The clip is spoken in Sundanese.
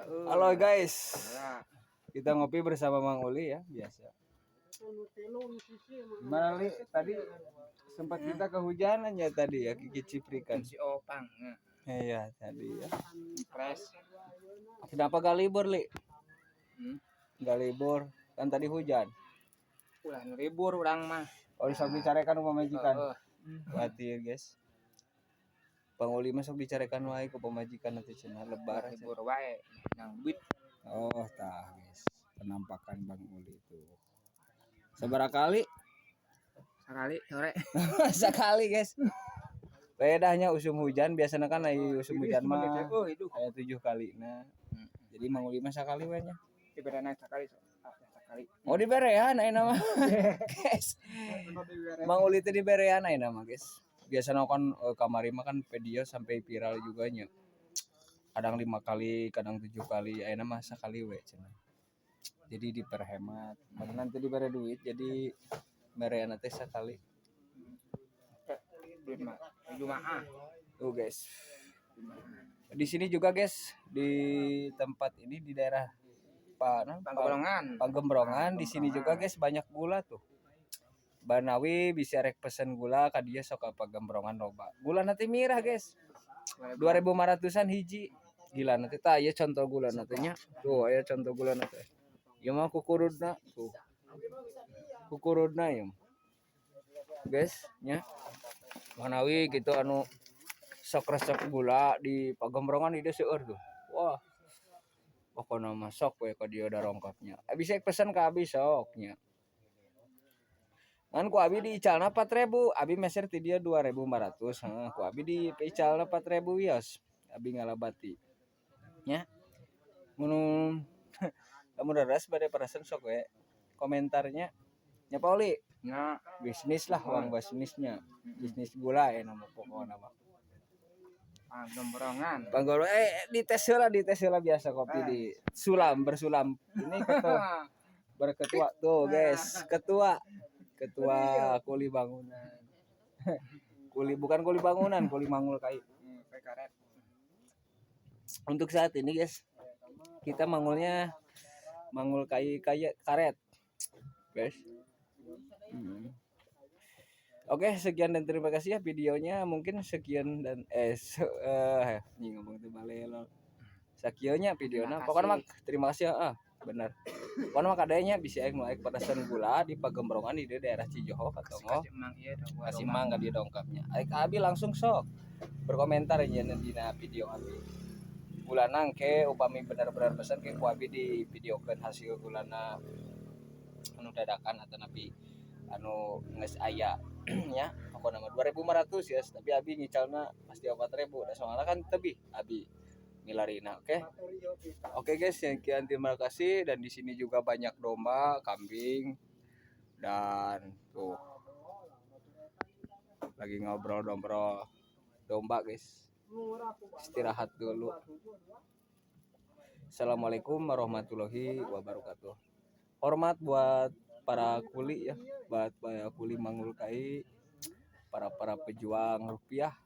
Halo guys, kita ngopi bersama Mang Uli ya, biasa. Gimana, Li? Tadi sempat kita kehujanan ya tadi ya, Kiki Ciprikan. Si Opang. Iya, tadi ya. Fresh. Kenapa gak libur, Li? Hmm? Gak libur, kan tadi hujan. Ulah nu libur urang mah. Oh, sok dicarekan pamajikan. Heeh. Khawatir, guys. Bang Uli mah sok dicarekan wae ku pamajikan nanti cenah lebar. Libur wae nang duit. Oh, tah guys. Penampakan Bang Uli itu. Sabaraha kali? Sekali sore. Sekali, guys. Bedanya usum hujan biasanya kan aya usum hujan mah Oh, hidup. Aya 7 kali. Nah, jadi Mang Uli mah sakali we nya. Diberena sekali so. Ah, sekali. Oh, diberean ayeuna mah. Guys. Mang Uli teh diberean ayeuna mah, guys. Biasanya kan kamari mah kan video sampai viral juga nya. Kadang 5 kali, kadang 7 kali, ayeuna mah sakali we cenah. Jadi diperhemat. Mana nanti dibere duit, jadi berean teh sakali. Duit mah Jumaah. Tuh, guys. Di sini juga, guys, di tempat ini di daerah Pak nah, Panggembrongan. Panggembrongan di sini juga, guys, banyak gula tuh. Banawi bisa rek pesen gula ka dieu sok ka Pagembrongan loba. Gula nanti mirah, guys. 2500-an hiji. Gila nanti tah ieu contoh gula nantinya. Tuh aya contoh gula nanti. Ieu mah kukurudna tuh. Kukurudna ieu mah. Guys, nya. Manawi gitu anu sok resep gula di Pagembrongan di dieu seueur tuh. Wah. Pokoknya mah sok we ka dieu darongkapnya. Abi bisa pesen ka abi sok nya. Ngan ku abi diicalna 4000, abi meser ti dieu 2500, heeh, ku abi diicalna 4000 wios. Abi ngalabati. Nya. Mun lamun leres bade pesen sok we komentarnya. Nya, Pauli, Nya. Bisnis lah, uang bisnisnya. Bisnis gula ya nama pokoknya mah. Panggembrongan. Panggol dites heula, dites heula, biasa kopi di sulam bersulam. Ini ketua berketua tuh, guys, ketua ketua kuli bangunan. Kuli, bukan kuli bangunan, kuli manggul kai. Kayak karet. Untuk saat ini, guys, kita manggulnya manggul kai kayak karet, guys. Oke, sekian dan terima kasih ya videonya. Mungkin sekian dan ini ngomong tuh balelo. Sakieu nya videonya. Terima Pokoknya mah kasih. Terima kasih ya. Ah, benar. Pokoknya mah kadanya bisa aing nu pedesan gula di Pagembrongan di daerah Cijoho Katongo. Kasih mang ieu dah gua. Kasih mangga di dongkapnya. Aik abi langsung sok berkomentar ya dina video abi. Gulana ke upami benar-benar pesan ke ku abi di videokeun hasil gulana anu dadakan atau napi anu geus aya nya. Pokokna mah 2500 ya, tapi abi ngicalna pasti 4000 da soalna kan tebih abi milarina. Oke guys, sekian, terima kasih. Dan di sini juga banyak domba, kambing, dan tuh lagi ngobrol dombrol domba, guys. Istirahat dulu. Assalamualaikum warahmatullahi wabarakatuh. Hormat buat para kuli ya, buat para kuli manggul kai, para para pejuang rupiah.